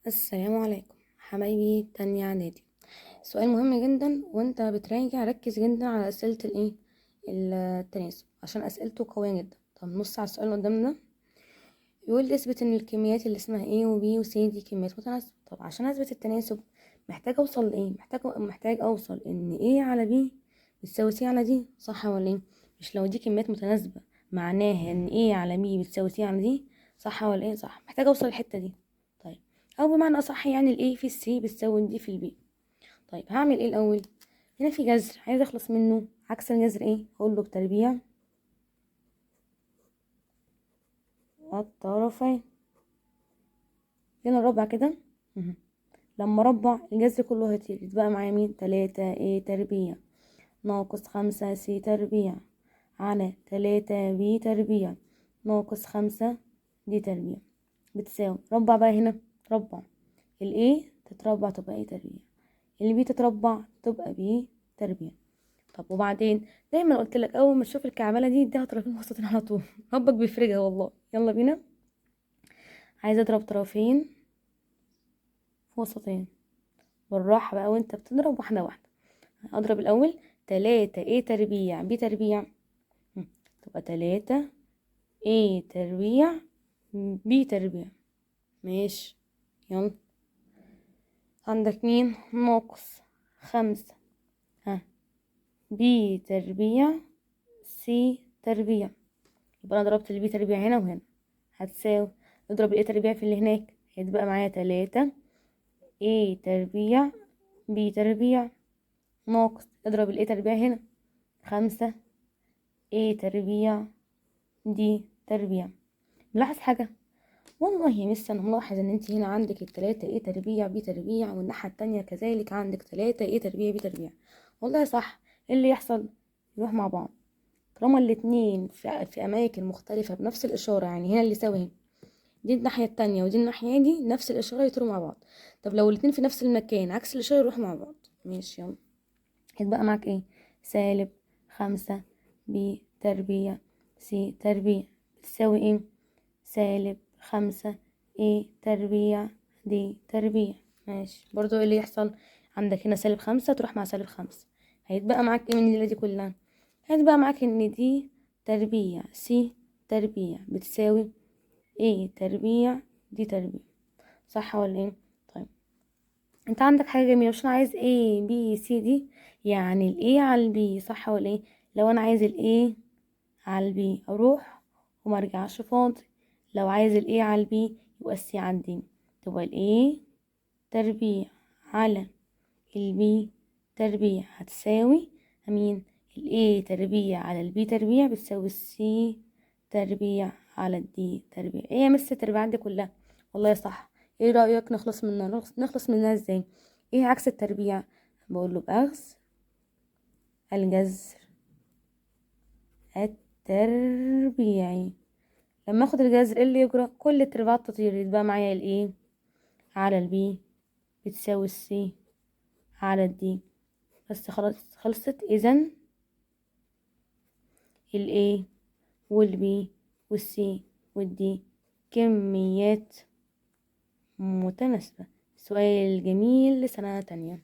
السلام عليكم حبايبي تانية اعدادي. سؤال مهم جدا، وانت بتراجع ركز جدا على اسئلة الايه التناسب عشان اسئلته قوية جدا. طب نبص على السؤال اللي قدامنا، بيقول لي اثبت ان الكميات اللي اسمها A و B و C دي كميات متناسبة. طب عشان اثبت التناسب محتاج اوصل لايه؟ محتاج اوصل ان A على B بتساوي C على D، صح ولا ايه؟ مش لو دي كميات متناسبة معناها ان A على B بتساوي C على D، صح ولا ايه؟ صح. محتاج اوصل للحتة دي. طيب او بمعنى اصح يعني ال A في ال C بتساوي D في ال B. طيب هعمل ايه الاول؟ هنا في جذر عايز اخلص منه، عكس الجذر ايه؟ هقول له بتربيع الطرفين. هنا الربع كده، لما اربع الجذر كله هيطير، يتبقى معايا مين؟ 3 A تربيع ناقص 5 C تربيع على 3 B تربيع ناقص 5 D تربيع بتساوي ربع بقى هنا ربع ال A تتربع تبقى A تربيع، ال B تتربع تبقى B تربيع. طب وبعدين دايما قلت لك اول ما تشوف الكعبله دي اديها طرفين وسطين على طول، ربك بيفرجها والله. يلا بينا، عايزه اضرب طرفين وسطين بالراحه بقى وانت بتضرب واحده واحده. اضرب الاول 3 A تربيع B تربيع تبقى 3 A تربيع B تربيع، ماشي. يلا عندك مين؟ ناقص 5 B تربيع C تربيع، يبقى انا ضربت ال B تربيع هنا وهنا، هتساوي اضرب ال A تربيع في اللي هناك، هيتبقى معايا 3 A تربيع B تربيع ناقص اضرب ال A تربيع هنا 5 A تربيع D تربيع. ملاحظ حاجة؟ والله يا مس انا ملاحظ ان انت هنا عندك التلاتة A تربيع B تربيع، والناحية التانية كذلك عندك 3 A تربيع B تربيع. والله صح. ايه اللي يحصل؟ يروح مع بعض طالما الاتنين في اماكن مختلفة بنفس الاشارة، يعني هنا اللي ساوي هنا، دي الناحية التانية ودي الناحية دي نفس الاشارة، يطيروا مع بعض. طب لو الاتنين في نفس المكان عكس الاشارة يروحوا مع بعض، ماشي. يلا هيتبقى معاك ايه؟ سالب 5 B تربيع C تربيع بتساوي ايه؟ سالب 5 A تربيع D تربيع، ماشي. برضو ايه اللي يحصل؟ عندك هنا سالب 5 تروح مع سالب 5، هيتبقى معاك ايه من الليلة دي كلها؟ هيتبقى معاك ان D تربيع C تربيع بتساوي A تربيع D تربيع، صح ولا ايه؟ طيب انت عندك حاجة جميلة، مش انا عايز A B C D، يعني ال A على ال B، صح ولا ايه؟ لو انا عايز ال A على ال B اروح وما ارجعش فاضي، لو عايز ال A على ال B يبقى ال C على D، تبقى ال A تربيع على ال B تربيع هتساوي مين؟ ال A تربيع على ال B تربيع بتساوي ال C تربيع على ال D تربيع. ايه يا مس التربيعات دي كلها؟ والله صح. ايه رأيك نخلص منها؟ نخلص منها ازاي؟ ايه عكس التربيع؟ بقول له بأخذ الجذر التربيعي. لما اخد الجذر ايه اللي يجرى؟ كل التربيعات تطير، يتبقى معايا ال A على ال B بتساوي ال C على ال D، بس خلاص خلصت. اذا ال A وال B وال C وال D كميات متناسبة. سؤال جميل لسنة تانية.